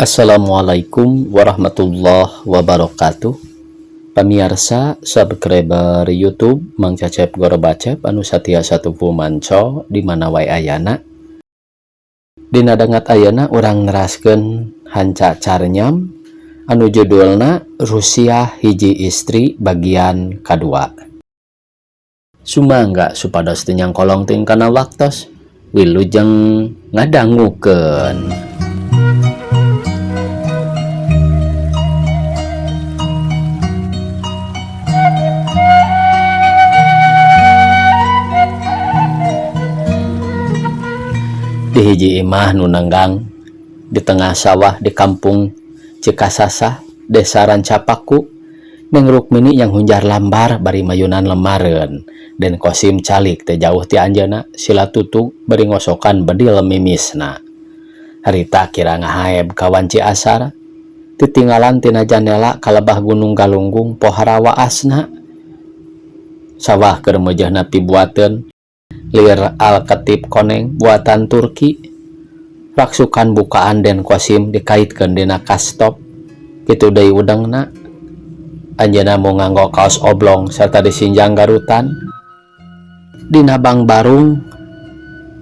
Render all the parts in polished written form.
Assalamualaikum warahmatullahi wabarakatuh. Pamiarsa subscriber YouTube Mang Cecep Gorobacep anu satia satupu manco di mana wae ayana. Dina dangat ayana urang neraskeun hanca carnyam anu judulna Rusiah Hiji Istri bagian kadua. Sumangga supados teu nyangkolong teuing kana waktos wilujeng ngadangukeun. Di hiji imah nu nenggang di tengah sawah di kampung Cikasasah, Desa Rancapaku, Neng Rukmini yang hunjar lambar bari mayunan lemaren dan Kosim calik teh jauh ti anjeunna sila tutug bari ngosokan bedil mimisna. Harita kira ngahaeb ka wanci asar, titinggalan tina jandela kalebah Gunung Galunggung pohara waasna. Sawah keur meujeuhna pibuateun lir alketip koneng buatan Turki. Raksukan bukaan Den Kosim dikaitkeun dina kastop kitu deui udengna. Anjeunna mau nganggo kaos oblong serta disinjang garutan. Dina bang barung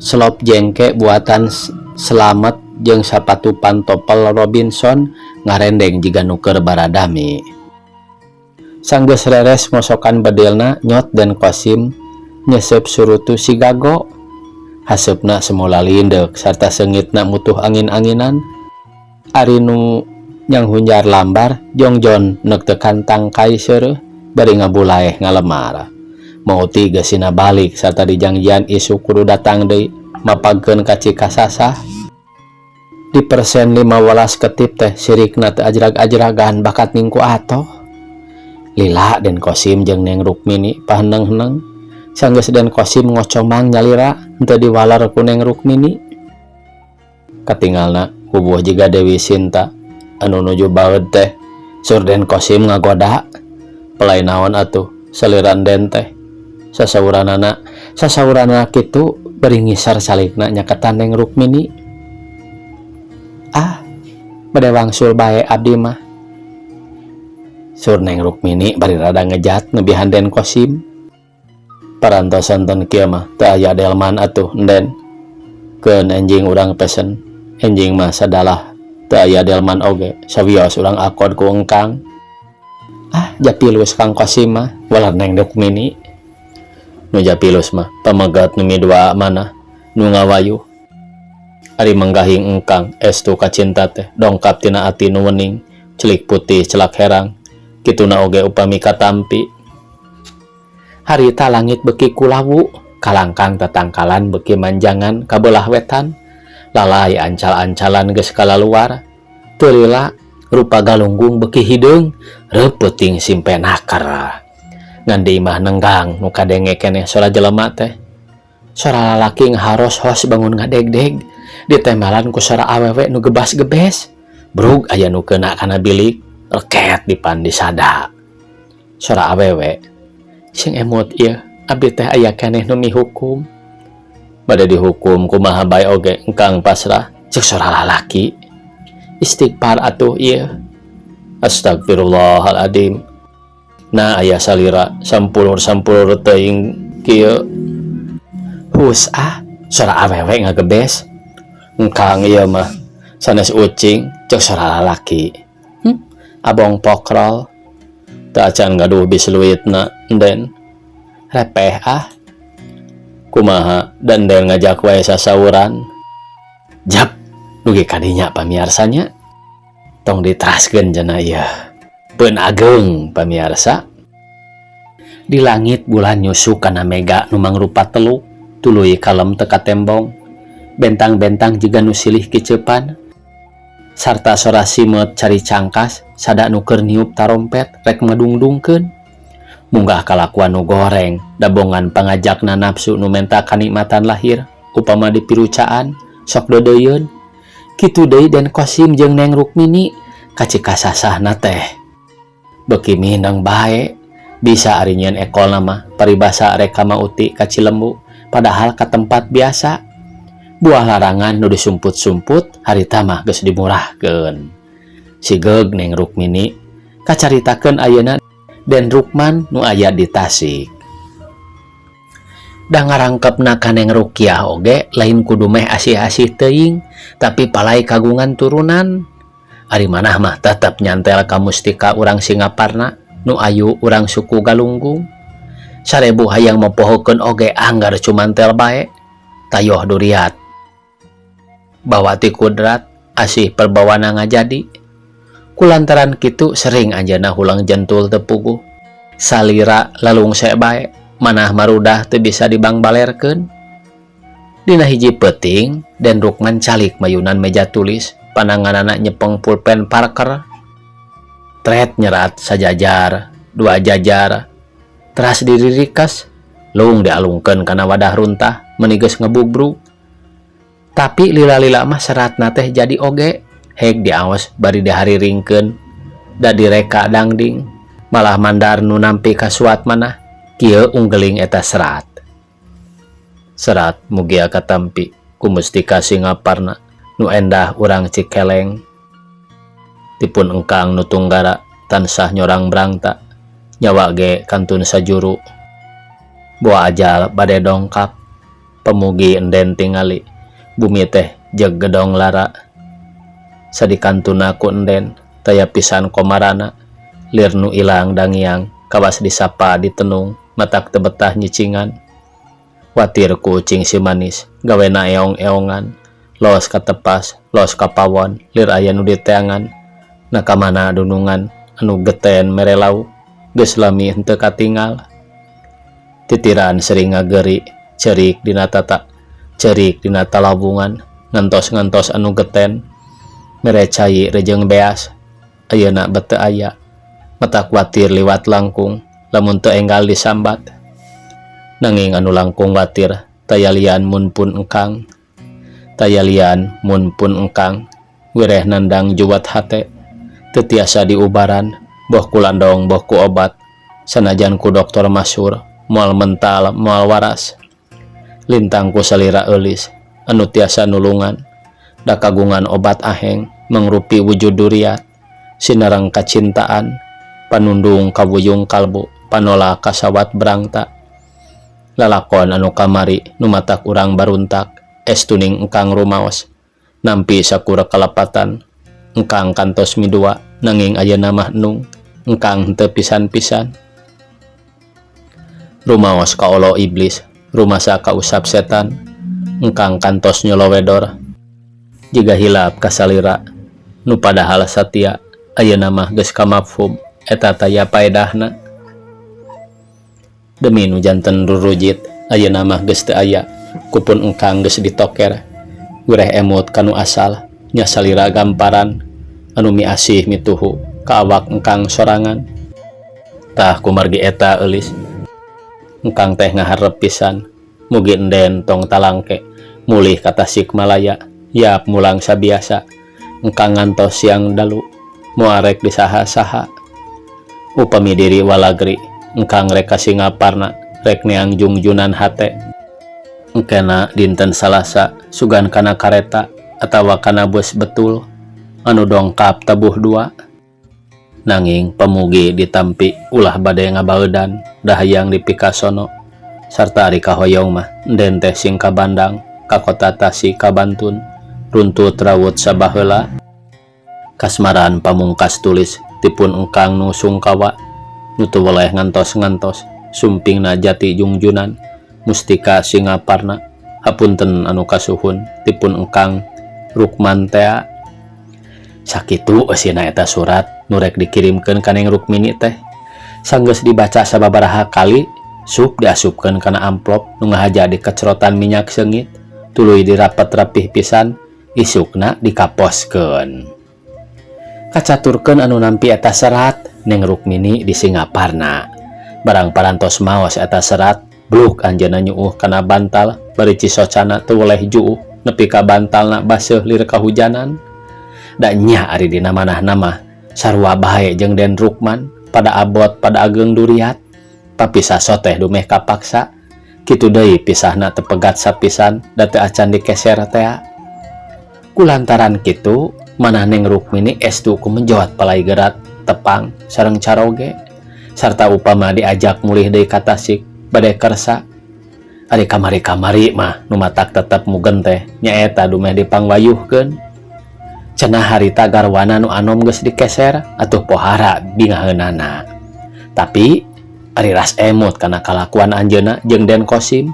selop jengke buatan Slamet jeung sapatu pantopel Robinson ngarendeng jiga nu keur baradami. Sanggeus reres ngosokan bedilna nyot Den Kosim nyesep surutu si gago. Haseupna semula lindeuk sarta seungitna mutuh angin-anginan. Ari nu nyang hunjar lambar jongjon neuk tekan tangkai seureuh bari ngabulaeh ngalemar. Mauti geus sina balik sarta dijangjian isuk kudu datang deui mapagkeun ka Cikasasah. Di persen 15 ketip teh sirikna teu ajrag-ajragan bakat ningku atoh. Lila Den Kosim jeung Neng Rukmini paheneng-heneng. Sanggeus Den Kosim ngocomang nyalira henteu diwalar ku Neng Rukmini. Katingalna hubuh jiga Dewi Sinta anu nuju baeud teh sur Den Kosim ngagoda. Pelai naon atuh saliran Den teh. Sasauranana sasauranana kitu bari ngisar salikna nyaketan Neng Rukmini. Ah, bade wangsul bae abdi mah. Sur Neng Rukmini bari rada ngejat nebihan Den Kosim. Parantosan ten kieu mah teu aya delman atuh enden. Keun enjing urang pesen, enjing mah sadalah teu aya delman oge, sawios urang akod ku engkang. Ah, japilus Kang Kosim mah, walar Neng Rukmini. Nu japilus mah pamegat nu midua mana nu ngawayuh. Ari menggahing engkang estu kacinta teh dongkap tina ati nu wening, celik putih celak herang, kituna oge upami katampi. Harita langit beki kulawu, kalangkang tetangkalan beki manjangan kabelah wetan, lalai ancal-ancalan geus kalaluar, teu lila rupa galunggung beki hideung, reupeting simpenaker. Ngan di imah nenggang nu kadenge keneh sora jelema teh. Sora lalaki ngaharos-hos bangun ngadegdeg, ditembalan ku sora awewe nu gebas-gebes. Brug aya nu keuna kana bilik, reket dipan disada. Sora awewe sing emut ieu abdi teh aya keneh nu mihukum. Bade dihukum kumaha bae oge engkang pasrah ceuk sora lalaki. Istighfar atuh ieu. Astagfirullahaladzim. Nah aya salira sampulur-sampulur teuing kieu. Hus ah, sora awewe ngagebes. Engkang ieu mah sanes ucing ceuk sora lalaki. Abong pokrol. Teu acan gaduh bisluitna enden. Repeh ah. Kumaha dan den ngajak wae sasauran. Jap, dugi kadinya pamiarsanya. Tong diteraskeun cenah ieu. Peun ageung pamiarsa. Di langit bulan nyusu kana mega nu mangrupa teluk, tuluy kalem teu katembong. Bentang-bentang jiga nu silih kiceupan. Sarta sora simeut cari cangkas, sada nu keur niup tarompet rek ngadungdungkeun. Munggah kalakuan nu goreng, dabongan pangajakna nafsu nu menta kanikmatan lahir, upama dipirucaan, sok deudeuyeun. Kitu deui Den Kosim jeung Neng Rukmini, ka Cikasasahna teh. Beuki mineng bae, bisa ari nyieun ekolna mah paribasa rek ka Mauti ka Cilembu, padahal ka tempat biasa. Buah larangan nu disumput-sumput harita mah geus dimurahkeun. Sigeug Neng Rukmini kacaritakeun ayeuna Den Rukman nu aya di Tasik. Da ngarangkepna ka Neng Rukiah oge lain kudu meh asih-asih teuing, tapi palai kagungan turunan. Ari manah mah tetep nyantel ka mustika urang Singaparna nu ayu urang suku Galunggung. Sarebu hayang mopohokeun oge anggar cumantel bae. Tayoh duriat. Bawa ti kudrat asih perbawana ngajadi. Kulantaran kitu sering anjeunna hulang jentul teu puguh. Salira lalungse bae, manah marudah teu bisa dibangbalerkeun. Dina hiji peuting, Den Rukman calik mayunan meja tulis, pananganana nyepeng pulpen Parker. Tret nyerat sajajar, dua jajar, teras diririkas, lung dialungkeun kana wadah runtah, meuni geus ngebubrug. Tapi lila-lila mah seratna teh jadi oge, hek diaos bari dihariringkeun, da direka dangding, malah mandar nu nampi kasuat manah, kieu unggeling eta serat. Serat mugia katampi ku mustika Singaparna nu endah urang Cikeleng. Tipun engkang nu tunggara tansah nyorang brangta, nyawa ge kantun sajuru. Boa ajal bade dongkap, pemugi enden tingali, bumi teh jeg gedong lara. Sadikantuna ku enden, taya pisan komarana, lir nu ilang dangiang, kawas disapa ditenung, matak teu betah nyicingan. Watir ku ucing si manis, gawena eong-eongan, los katepas, los kapawon, lir aya nu diteangan, na kamana dunungan, anu geten mere lauk, geus lami henteu katingal. Titiran sering ngageri, cerik dina tata, cerik dina talawungan, ngantos-ngantos anu geten, mere cai rejeung beas, ayeuna bet teu aya, matak watir liwat langkung, lamun teu enggal disambat. Nanging anu langkung watir taya lian mun pun engkang, taya lian mun pun engkang, wireh nandang juwat hate, teu tiasa diubaran, boh ku landong boh ku obat, sanajan ku doktor masyhur, moal mental moal waras. Lintang ku salira eulis, anu tiasa nulungan, da kagungan obat aheng, mangrupi wujud duriat, sinareng kacintaan, panundung kawuyung kalbu, panola kasawat brangta. Lalakon anu kamari nu matak urang baruntak, estuning engkang rumaos, nampi sakur kalepatan, engkang kantos midua, nanging ayeuna mah nung, engkang henteu pisan-pisan. Rumaos kaolo iblis, rumasa kausap setan, engkang kantos nyolowedor, jiga hilap kasalira, nu padahal satia, ayeuna mah geus kamafhum, eta taya paedahna. Demi nu janten rurujit, ayeuna mah geus teu aya, kupun engkang geus ditoker, wireh emut kanu asal, nya salira gamparan, anu miasih mituhu, ka awak engkang sorangan. Tah kumargi eta eulis, engkang teh ngaharep pisan, mugi enden tong talangke, mulih ka Tasikmalaya, yap mulang sabiasa, engkang ngantos siang dalu, moal rek disaha-saha. Upami diri walagri, engkang rek ka Singaparna, rek neang jungjunan hate. Engkena dinten Salasa, sugan kana kareta, atawa kana bus betul, anu dongkap tabuh dua. Nanging pemugi ditampi ulah bade ngabaeudan, da hayang dipikasono, sarta ari kahoyong mah enden teh sing kabandang, ka kota Tasik kabantun, runtut rawut sabaheula. Kasmaran pamungkas tulis tipun engkang nu sungkawa, nu teu weleh ngantos-ngantos, sumpingna jati jungjunan, mustika Singaparna, hapunten anu kasuhun tipun engkang Rukman tea. Sakitu eusina eta surat nu rek dikirimkeun ka Neng Rukmini teh. Sanggeus dibaca sababaraha kali, sup diasupkeun kana amplop nu ngahaja dikecerotan minyak seungit, tuluy dirapet rapih pisan, isukna dikaposkeun. Kacaturkeun anu nampi eta serat, Neng Rukmini di Singaparna. Barang parantos maos eta serat, bluk anjeunna nyuuh kana bantal, bari cisocana teu weleh juuh, nepi ka bantalna baseuh lir kahujanan. Da nya ari dina manahna mah sarua bae jeung Den Rukman, pada abot pada ageng duriat. Tapi sasoteh dumeh kapaksa, Kitu deui pisahna teu pegat sapisan da teu acan dikeser tea. Kulantaran kitu manah Neng Rukmini estu kumenjot palai gerat tepang sareng caroge sarta upama diajak mulih deui ka Tasik bade kersa. Ari kamari-kamari mah nu matak tetep mugen teh nyaeta dumeh dipangwayuhkeun. Cenah harita garwana nu anom geus dikeser atuh pohara bingaheunana. Tapi ari ras emut kana kalakuan anjeunna jeung Den Kosim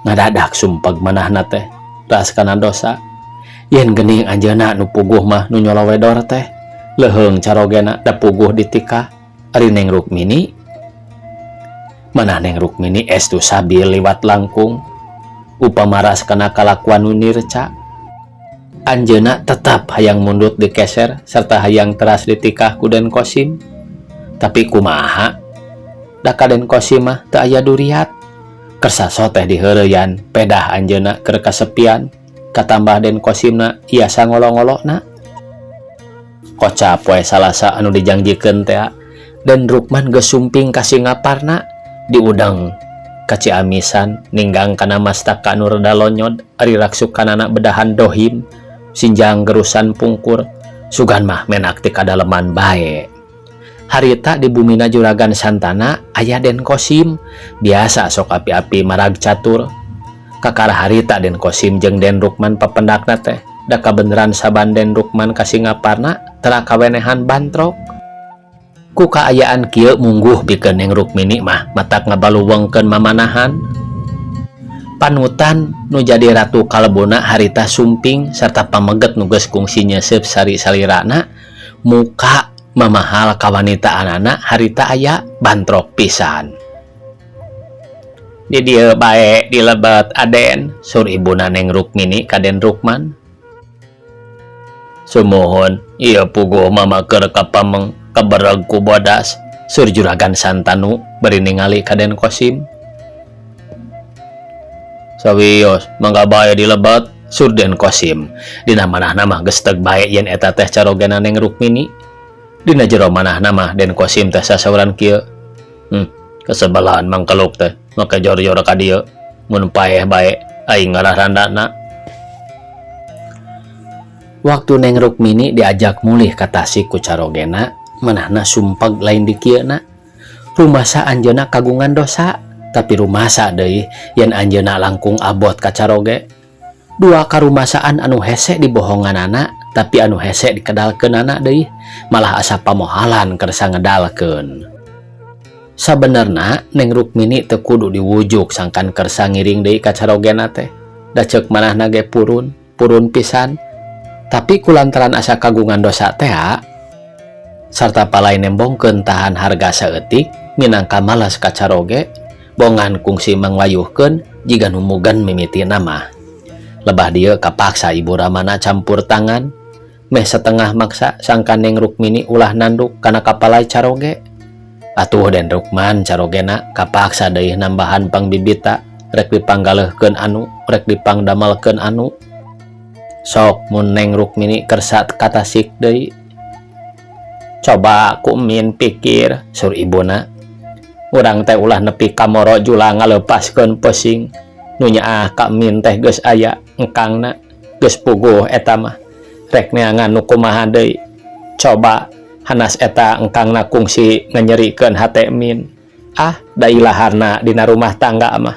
ngadadak sumpeg manahna teh ras kana dosa. Yen geuning anjeunna nu puguh mah nu nyolowedor teh leuheung carogena da puguh ditikah ari Neng Rukmini. Manah Neng Rukmini estu sabil liwat langkung upama ras kana kalakuan nu nirca. Anjeunna tetap hayang mundut dikeser serta hayang teras ditikah ku Den Kosim. Tapi kumaha? Da ka Den Kosim mah teu aya duriat. Kersa soteh diheureuyan pedah anjeunna keur kasepian katambah Den Kosimna iasa ngolo-ngolona. Kocap poe Salasa anu dijangjikeun tea Den Rukman geus sumping ka Singaparna diudang ka Ciamisan ninggang kana mastaka anu reda lonyod ari raksukanana bedahan dohim sinjang gerusan pungkur sugan mah menak ti kadaleman bae. Harita di bumina Juragan Santana aya Den Kosim biasa sok api-api marag catur. Kakara harita Den Kosim jeung Den Rukman papendakna teh da kabeneran saban Den Rukman ka Singaparna tara kawenehan bantrok. Ku kaayaan kieu mungguh pikeun Neng Rukmini mah matak ngabaluwengkeun mamanahan. Panutan nu jadi ratu kalebona harita sumping serta pameget nu geus kungsi nyeuseub sari salirana muka mamahal kawanitaanana harita aya bantrok pisan. Di dieu bae dilebet Aden sur ibuna Neng Rukmini ka Den Rukman. Sumuhun ieu puguh mama keur kapameng kabereg ku bodas sur Juragan Santanu bari ningali ka Den Kosim. Sawios mangga bae dilebet sur Den Kosim. Dina manahna mah geus teug bae yen eta teh carogena Neng Rukmini. Dina jero manahna mah Den Kosim teh sasauran kieu. Kesebelahan mangkeluk teh make jor-jor ka dieu mun paeh bae aing ngararandana. Waktu Neng Rukmini diajak mulih ka Tasik ku carogena manahna sumpeg lain dikieuna. Rumasa anjeunna kagungan dosa tapi rumasa deui yen anjeunna langkung abot ka caroge. Dua karumasaan anu hese dibohonganana tapi anu hese dikedalkeunana deui malah asa pamohalan kersa ngedalkeun. Sabenerna Neng Rukmini teu kudu diwujuk sangkan kersa ngiring deui ka carogena teh. Da ceuk manahna ge purun, purun pisan. Tapi kulantaran asa kagungan dosa tea sarta palai nembongkeun tahan harga saeutik minangka malas ka caroge bongan kungsi mangwayuhkeun jiga nu mugen mimitina mah. Lebah dieu kapaksa ibu ramana campur tangan meh setengah maksa sangkan Neng Rukmini ulah nanduk kana kapalai caroge. Atuh Den Rukman carogena kapaksa deui nambahan pangbibita rek dipanggaleuhkeun anu rek dipangdamelkeun anu. Sok mun Neng Rukmini kersa ka Tasik deui. Coba ku min pikir sur ibuna. Urang teh ulah nepi ka moro jula ngalepaskeun pesing. Nu nyaah ka min teh geus aya engkangna geus puguh eta mah. Rek neangan nu kumaha deui. Coba hanas eta engkangna kungsi nganyerikeun hate min. Ah, da ilaharna dina rumah tangga mah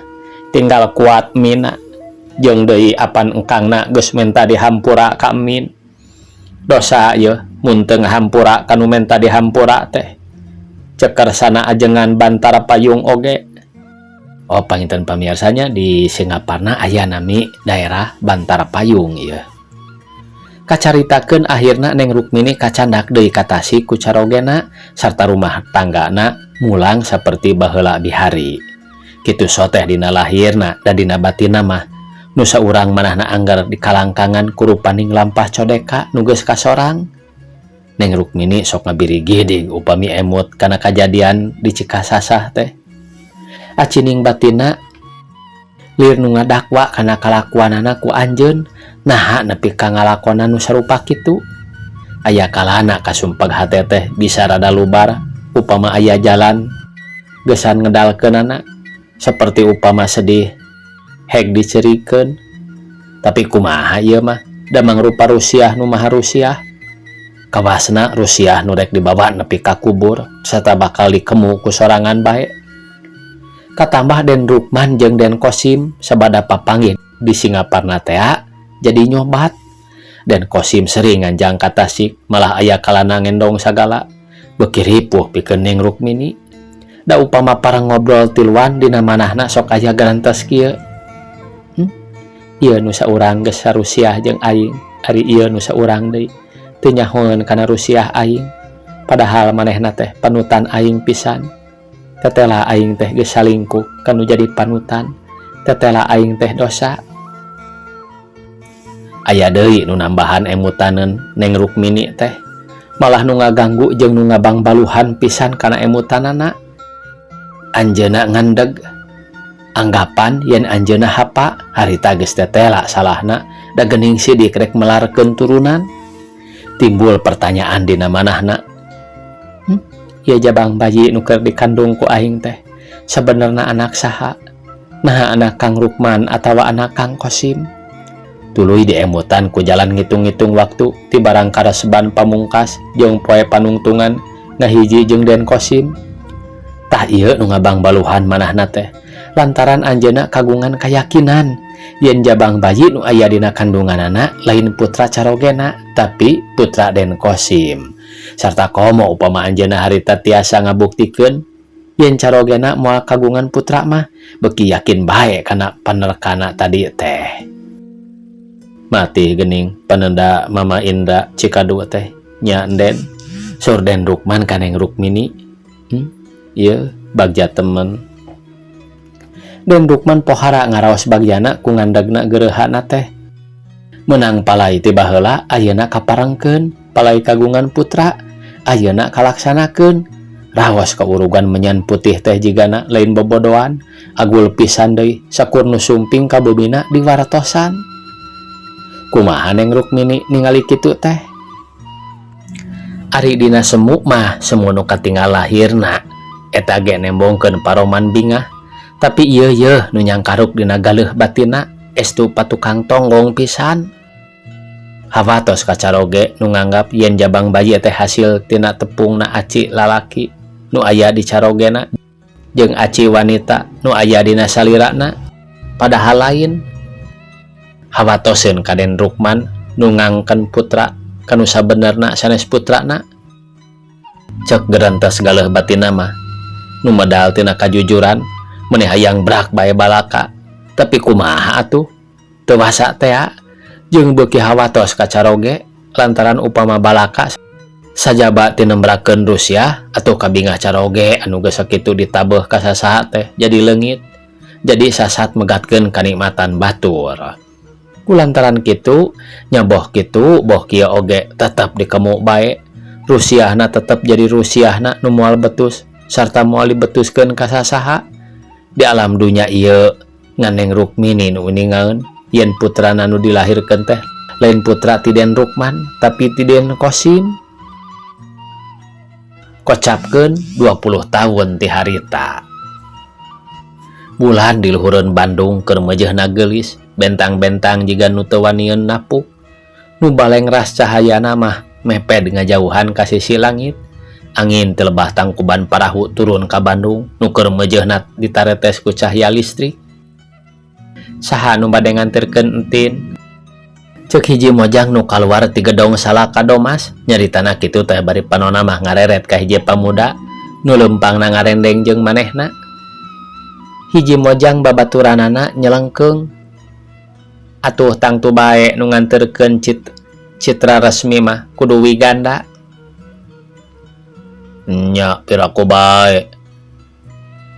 tinggal kuat mina. Jeung deui apan engkangna geus menta dihampura ka min. Dosa yeuh mun teu ngahampura ka nu menta dihampura teh. Ceker sana ajengan Bantara Payung oge. Oh, panginten pamiarsanya di Singaparna aya nami daerah Bantara Payung ieu. Kacaritakeun akhirna Neng Rukmini kacandak deui ka Tasik ku carogena sarta rumah tanggana mulang saperti baheula bihari. Kitu soteh dina lahirna da dina batinna mah nu saurang manahna anggar dikalangkangan ku rupaning lampah codeka nu geus kasorang. Neng Rukmini sok ngabirigidig upami emut kana kajadian di Cikasasah teh. Acining batina lir nu ngadakwa kana kalakuanana ku anjeun naha nepi ka ngalakonan nu sarupa kitu. Aya kalana kasumpeg hate teh bisa rada lubar upama aya jalan gesan ngedalkeunana. Seperti upama sedih hek dicerikeun. Tapi kumaha ieu mah da mangrupa Rusiah nu maha Rusiah. Kawasna Rusiah nu rek dibawa nepi ka kubur serta bakal dikemu ku sorangan bae. Katambah Den Rukman jeung Den Kosim sabada papanggih di Singaparna tea jadi nyobat. Den Kosim sering nganjang ka Tasik, malah aya kalana ngendong sagala. Beuki ripuh pikeun Neng Rukmini. Da upama parang ngobrol tiluan dina manahna sok aya garantos kieu. Ieu nu saurang geus sarusiah jeung aing, ari ieu nu saurang deui teu nyahoeun kana rusiah aing. Padahal manehna teh panutan aing pisan. Tetela aing teh geus salingkuh kanu jadi panutan. Tetela aing teh dosa. Aya deui nu nambahan emutaneun Neng Rukmini teh. Malah nu ngaganggu jeung nu ngabangbaluhan pisan kana emutanana. Anjeunna ngandeg anggapan yen anjeunna hapa harita geus tetela salahna da geuning sidik rek melarkeun turunan. Timbul pertanyaan dina manahna. Ieu jabang bayi nu keur dikandung ku aing teh sabenerna anak saha? Naha anak Kang Rukman atawa anak Kang Kosim? Tuluy diemutan ku jalan ngitung-ngitung waktu ti barang kareseban pamungkas jeung poe panungtungan ngahiji jeung Den Kosim. Tah ieu nu ngabangbaluhan manahna teh lantaran anjeunna kagungan kayakinan yen jabang bayi nu aya dina kandunganana lain putra carogena tapi putra Den Kosim. Sarta komo upama anjeunna harita tiasa ngabuktikeun yen carogena moal kagungan putra mah beuki yakin bae kana panerkana tadi teh. Mati geuning panenda Mama Indra Cikadu teh nya Enden. Saur Den Rukman ka Neng Rukmini. Ieu bagja temen. Den Rukman pohara ngaraos bagjana ku ngandegna geureuhana teh. Meunang palai ti baheula ayeuna kaparengkeun, palai kagungan putra ayeuna kalaksanakeun. Raos kaurugan menyan putih teh jigana lain bobodoan, agul pisan deui sakur nu sumping ka bumina diwartosan. Kumaha Neng Rukmini ningali kitu teh? Ari dina semu mah semu nu katinggal lahirna eta ge nembongkeun paroman bingah. Tapi ieu yeuh nu nyangkaruk dina galeuh batinna estu patukang tonggong pisan. Hawatos ka caroge nu nganggap yen jabang bayi teh hasil tina tepungna aci lalaki nu aya di carogena jeung aci wanita nu aya dina salirana, padahal lain. Hawatoseun ka Den Rukman nu ngangken putra kanu sabenerna sanes putrana. Cek gerentes galeuh batinna mah nu medal tina kajujuran meuni hayang brak bae balaka, tapi kumaha atuh teu wasa tea jeung beuki hawatos ka caroge lantaran upama balaka sajaba tinembrakeun Rusiah atau kabingah caroge anu geus sakitu ditabeuh ka sasaha teh jadi leungit, jadi sasat megatkeun kanikmatan batur. Kulantaran kitu nya boh kitu boh kieu oge tetep dikemu bae. Rusiahna tetep jadi Rusiahna nu moal betus sarta moal dibetuskeun ka sasaha di alam dunya ieu. Ngan Neng Rukmini nu uningaeun yen putrana nu dilahirkeun teh lain putra ti Den Rukman tapi ti Den Kosim. Kocapkeun 20 tahun ti harita. Bulan di luhureun Bandung keur meujeuhna geulis, bentang-bentang jiga nu teu wanieun napuk. Nu balengras cahayana mah meped ngajauhan ka sisi langit. Angin ti lebah Tangkuban Parahu turun ka Bandung nu keur meujeuhna ditaretes ku cahaya listrik. Saha nu bade nganterkeun Entin? Ceuk hiji mojang nu kaluar ti gedong Salaka Domas. Nyaritana kitu teh bari panona mah ngareret ka hiji pamuda nu leumpangna ngarendeng jeung manehna. Hiji mojang babaturanana nyelengkeung. Atuh tangtu bae nu nganterkeun citra resmi mah kudu Wiganda. Nya piraku bae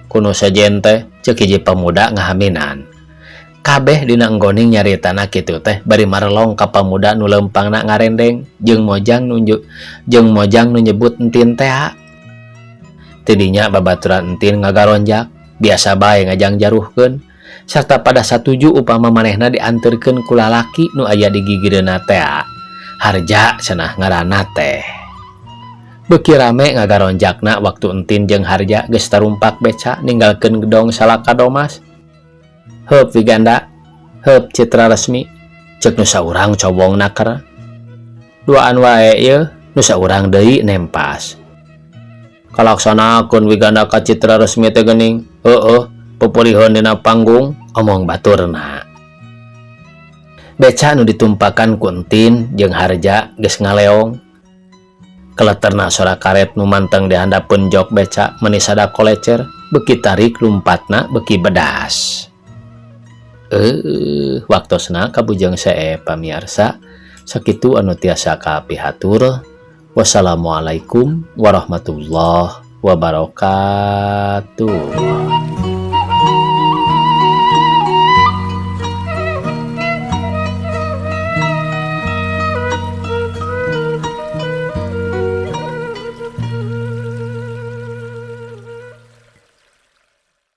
kuno sejen teh, ceuk hiji pamuda ngahaminan. Kabeh dina enggoning nyaritana kitu teh bari marelong ka pamuda nu leumpangna ngarendeng jeung mojang nunjuk jeung mojang nu nyebut Entin tea. Tidinya babaturan Entin ngagaronjak biasa bae ngajangjaruhkeun sarta pada satuju upama manehna dianterkeun ku lalaki nu aya di gigireunna tea. Harja cenah ngaranna teh. Beuki rame ngagaronjakna waktu Entin jeung Harja geus tarumpak beca ninggalkeun gedong Salaka Domas. "Heup Wiganda, heup Citra Resmi," cek nu saurang cobong naker. "Duaan wae yeuh," nu saurang deui nempas. "Kalaksanakeun Wiganda ka Citra Resmi teh geuning." "Heueuh, pupuriheun dina panggung," omong baturna. Beca nu ditumpakan ku Entin jeung Harja geus ngaleong. Keleterna sora karet nu manteng di handapeun jok beca meuni sada kolecer, beuki tarik lumpatna beuki bedas. Waktosna kabujeng seep, pamiarsa. Sakitu anu tiasa kapihatur. Wassalamualaikum warahmatullahi wabarakatuh.